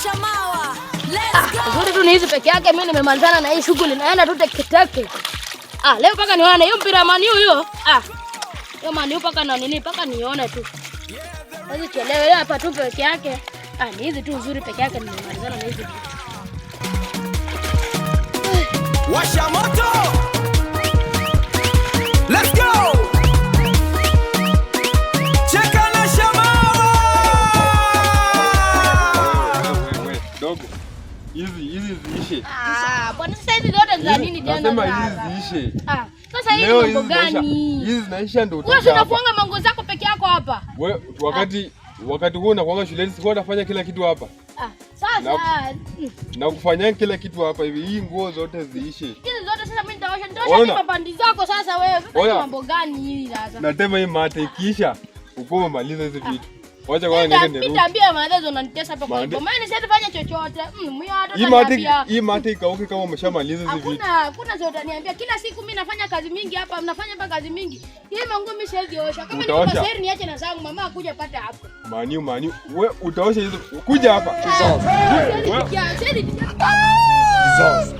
Shamawa. Let's go. Uzuri tu ni hizi peke yake, mimi nimemalizana na hii shughuli, naenda tu teke teke. Ah, leo paka nione hiyo mpira Man U hiyo. Ah. Hiyo Man U paka na nini, paka nione tu. Hizi chelewe leo hapa tu peke yake. Ah, ni hizi tu uzuri peke yake nimemalizana na hizi. Washa moto. Let's go. Cheka na Shamawa. Wewe, wewe, dogo. Hizi hizi ziishe. Ah, bwana, sasa hizi zote ni za nini tena? Nasema Sasa? hizi ziishe. Ah, sasa hii Leo ni hizi mambo zinaisha. gani? Hizi zinaisha ndio Wewe utoke si hapa. unafuanga manguo zako peke yako hapa? Wewe wakati huo unakuanga shuleni, sikuwa nafanya kila kitu hapa. Ah, sasa Na kufanya kila kitu hapa hivi, hii nguo zote ziishe. Hizi zote sasa mimi nitaosha Ona. ni mapandi zako sasa wewe. Sasa ni Ona. mambo gani hii sasa? Natema hii mate ikiisha, ukuwa umemaliza hizi vitu. Wacha kwanza niende nirudi. Nitaambia maelezo, unanitesa hapa kwa Mande- hivyo. Maana siwezi fanya chochote. Mimi hata Hii mate utaniambia. hii mate ikauke kama umeshamaliza hizi vitu. Hakuna sio utaniambia. Kila siku mimi nafanya kazi mingi hapa, nafanya hapa kazi mingi. Hii manguo mimi siwezi osha. Kama niko Utaosha. mashairi niache na zangu, mama akuja pata hapo. Man U, Man U. We utaosha hizo. Kuja hapa. Siwezi Wewe- fikia, siwezi fikia. Jesus.